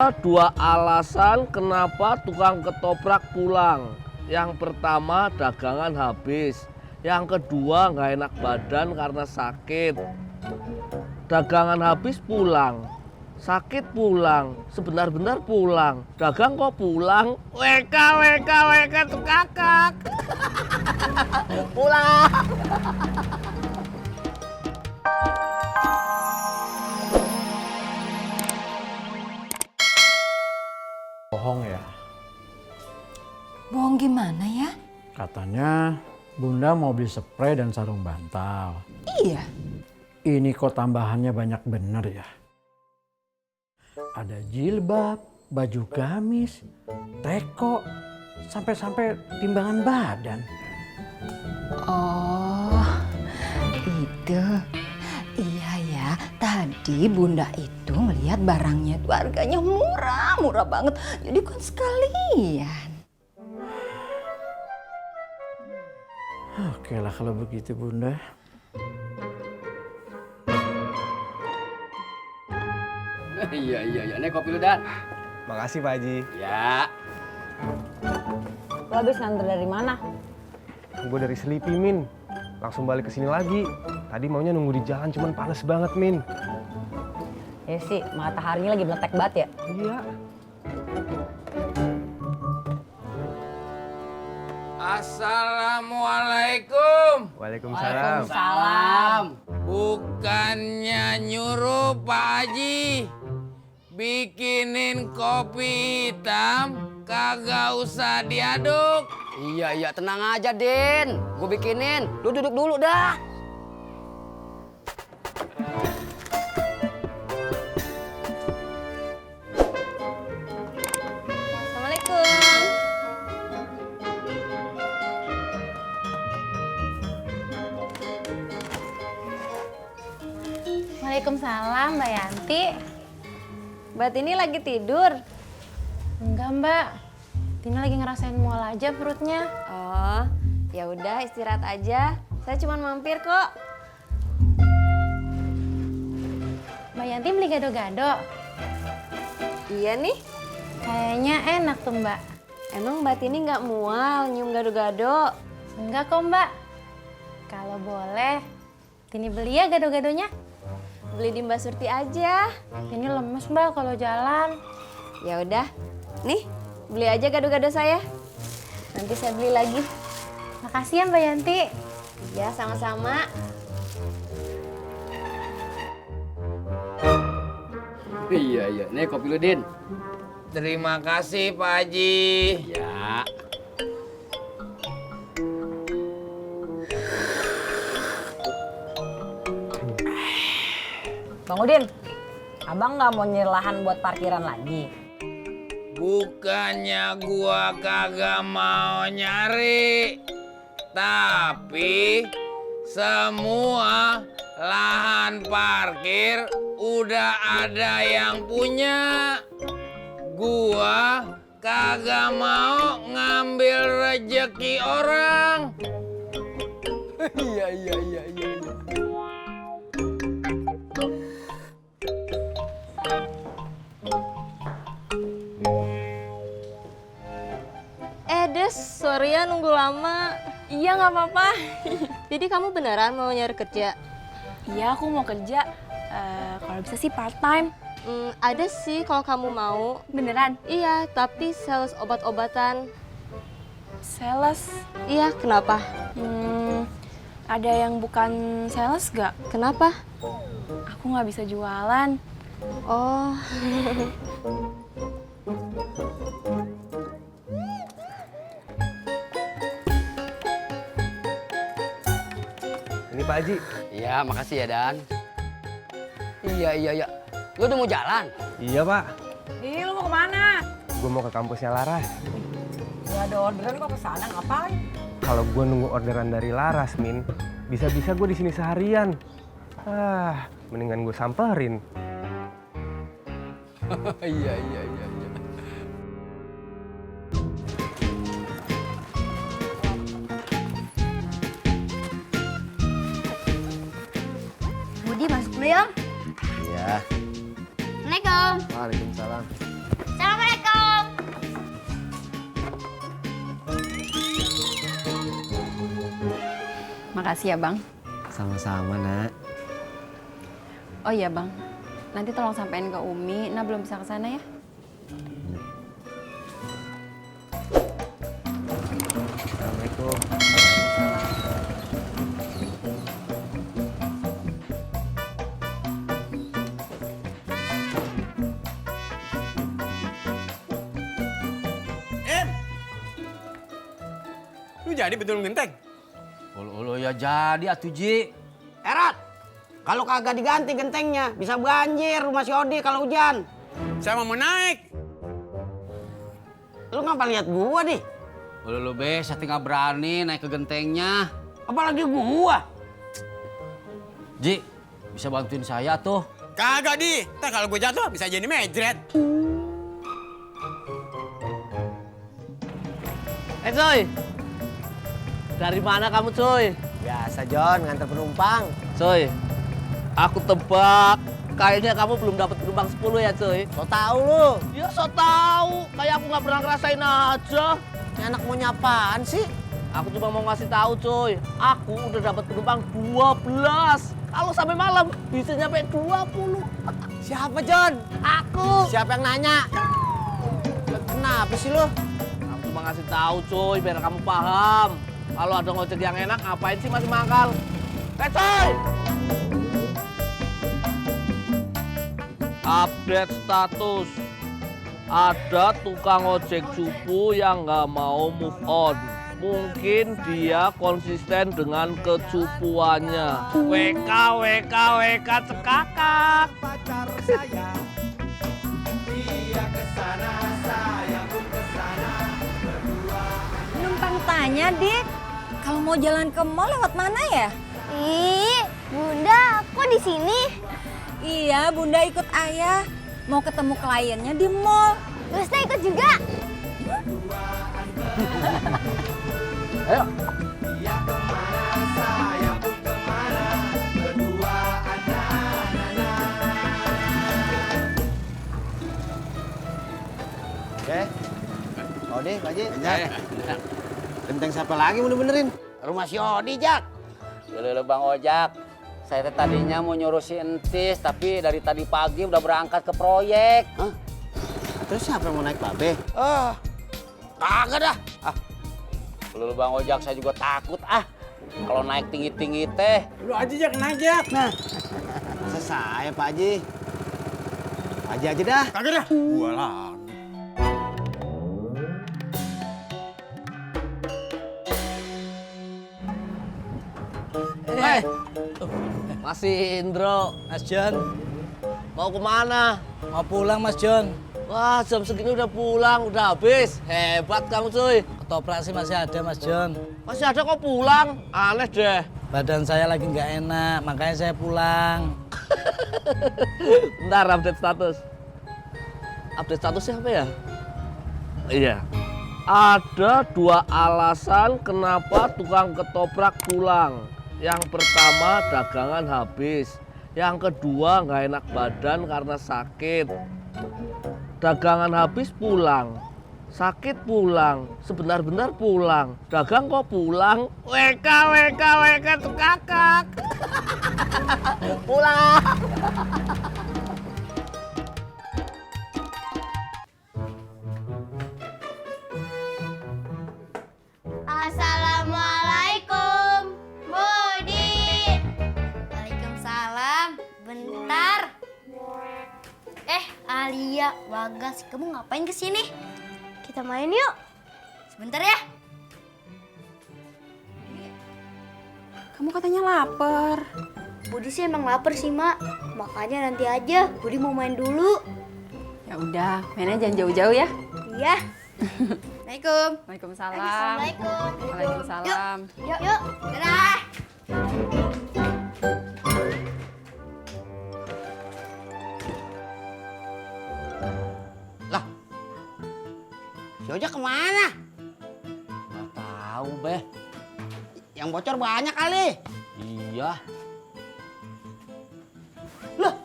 Ada 2 alasan kenapa tukang ketoprak pulang. Yang pertama dagangan habis. Yang kedua nggak enak badan karena sakit. Dagangan habis pulang. Sakit pulang. Sebentar-bentar pulang. Dagang kok pulang. WK tuh kakak. Pulang. Bohong ya. Bohong gimana ya? Katanya Bunda mau beli spray dan sarung bantal. Iya. Ini kok tambahannya banyak bener ya. Ada jilbab, baju gamis, teko, sampai-sampai timbangan badan. Oh, itu. Iya ya, tadi Bunda itu ngelihat barangnya itu harganya murah banget. Jadi kan sekalian. Oke lah kalau begitu Bunda. Iya. Nih kopi lu, Dan. Makasih Pak Haji. Ya. Lo habis nganter dari mana? Gue dari Selipi, Min. Langsung balik ke sini lagi. Tadi maunya nunggu di jalan, cuman panas banget, Min. Ya sih, mataharinya lagi meletek banget ya. Iya. Assalamualaikum. Waalaikumsalam. Salam. Bukannya nyuruh Pak Haji bikinin kopi hitam, kagak usah diaduk. Iya, tenang aja, Din. Gue bikinin. Lu duduk dulu dah. Assalamualaikum. Waalaikumsalam, Mbak Yanti. Mbak Tini lagi tidur. Enggak, Mbak. Tina lagi ngerasain mual aja perutnya. Oh, ya udah istirahat aja. Saya cuma mampir kok. Mbak Yanti beli gado-gado. Iya nih. Kayaknya enak tuh, Mbak. Emang Mbak Tini nggak mual nyium gado-gado? Enggak kok, Mbak. Kalau boleh, Tini beli ya gado-gadonya. Beli di Mbak Surti aja. Tini lemes, Mbak, kalau jalan. Ya udah. Nih, beli aja gado-gado saya. Nanti saya beli lagi. Makasih ya, Mbak Yanti. Ya, sama-sama. Iya. Nih kopi lu, Din. Terima kasih Pak Haji. Ya. Bang Udin, abang nggak mau nyari lahan buat parkiran lagi? Bukannya gua kagak mau nyari, tapi semua lahan parkir udah ada yang punya. Gua kagak mau ngambil rejeki orang. Iya. Des, sorry ya nunggu lama. Iya nggak apa-apa. Jadi kamu beneran mau nyari kerja? Iya, aku mau kerja. Kalau bisa sih part time. Ada sih kalau kamu mau. Beneran? Iya, tapi sales obat-obatan. Sales? Iya, kenapa? Ada yang bukan sales nggak? Kenapa? Aku nggak bisa jualan. Oh. Ini Pak Haji. Iya, makasih ya, Dan. Iya. Lu udah mau jalan? Iya Pak. Ih, lu mau kemana? Gue mau ke kampusnya Laras. Gak ada orderan kok kesana, ngapain? Kalau gue nunggu orderan dari Laras, Min, bisa-bisa gue di sini seharian. Mendingan gue samperin. Iya. Budi masuk dulu ya. Iya. Assalamualaikum. Waalaikumsalam. Makasih ya Bang. Sama-sama, Nak. Oh iya Bang, nanti tolong sampein ke Umi, Nah belum bisa ke sana ya. Assalamualaikum. Lu jadi betul genteng? Ulu ya jadi atuh Ji. Erat, kalau kagak diganti gentengnya bisa banjir rumah si Odi kalau hujan. Saya mau naik. Lu ngapa lihat gua di? Ulu be, saya tinggal berani naik ke gentengnya. Apalagi gua. Ji, bisa bantuin saya tuh. Kagak di. Ntar kalau gue jatuh bisa jadi mejret. Coy, dari mana kamu Coy? Biasa John, nganter penumpang. Coy, aku tebak kayaknya kamu belum dapat penumpang 10 ya Coy. So tau lu, Ya so tau, kayak aku nggak pernah ngerasain aja. ini anak mau nyapaan sih? Aku cuma mau ngasih tahu Coy, aku udah dapat penumpang 12. Kalau sampai malam bisa nyampe 20. Siapa John? Aku. Siapa yang nanya? Kenapa sih lu? Aku cuma ngasih tahu Coy, biar kamu paham. Kalau ada ngojek yang enak, ngapain sih masih mangkal? Coy! Update status. Ada tukang ojek cupu yang nggak mau move on. Mungkin dia konsisten dengan kecupuannya. WK cekakak. Numpang tanya, Dik. Kalau mau jalan ke mall lewat mana ya? Ih, Bunda, kok di sini? Iya, Bunda ikut Ayah. Mau ketemu kliennya di mall. Terusnya ikut juga. Ayo. Oke. Odi, Pak Haji. Genteng siapa lagi mau dibenerin? Rumah si Odi, Jak. Dulu Bang Ojak. Saya tadinya mau nyuruh si Entis, tapi dari tadi pagi udah berangkat ke proyek. Hah? Terus siapa yang mau naik Babe? Kagak dah. Dulu Bang Ojak saya juga takut kalau naik tinggi-tinggi teh. Lu aja Jak najak. Nah, masa saya Pak Haji? Pak Haji aja dah. Kagak dah. Gua lagi. Mas Indro, Mas John. Mau kemana? Mau pulang Mas John. Wah, jam segini udah pulang, udah habis. Hebat kamu cuy. Ketoprak sih masih ada Mas John. Masih ada kok pulang? Aneh deh. Badan saya lagi nggak enak, makanya saya pulang. Bentar, update status. Update statusnya apa ya? Iya. Ada 2 alasan kenapa tukang ketoprak pulang. Yang pertama, dagangan habis. Yang kedua, nggak enak badan karena sakit. Dagangan habis pulang. Sakit pulang. Sebentar-bentar pulang. Dagang kok pulang. WK cekakak. Pulang. Assalamualaikum, Budi. Waalaikumsalam. Bentar. Alia, Bagas, kamu ngapain kesini? Kita main yuk. Sebentar ya. Kamu katanya lapar. Budi sih emang lapar sih, Mak. Makanya nanti aja, Budi mau main dulu. Ya udah, mainnya jangan jauh-jauh ya. Iya. Assalamualaikum. Waalaikumsalam. Assalamualaikum. Waalaikumsalam. Yuk. Dadah. Si Ojak kemana? Nggak tahu, Beh. Yang bocor banyak kali. Iya. Lah.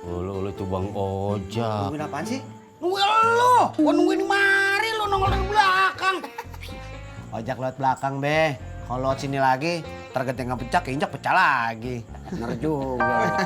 Lu itu Bang Ojak. Nungguin apaan sih? Nungguin lu. Gua nungguin mari lu nongol dari belakang. Ojak lewat belakang, Be. Kalau sini lagi, tergenting nggak pecah, keinjak pecah lagi. Bener juga.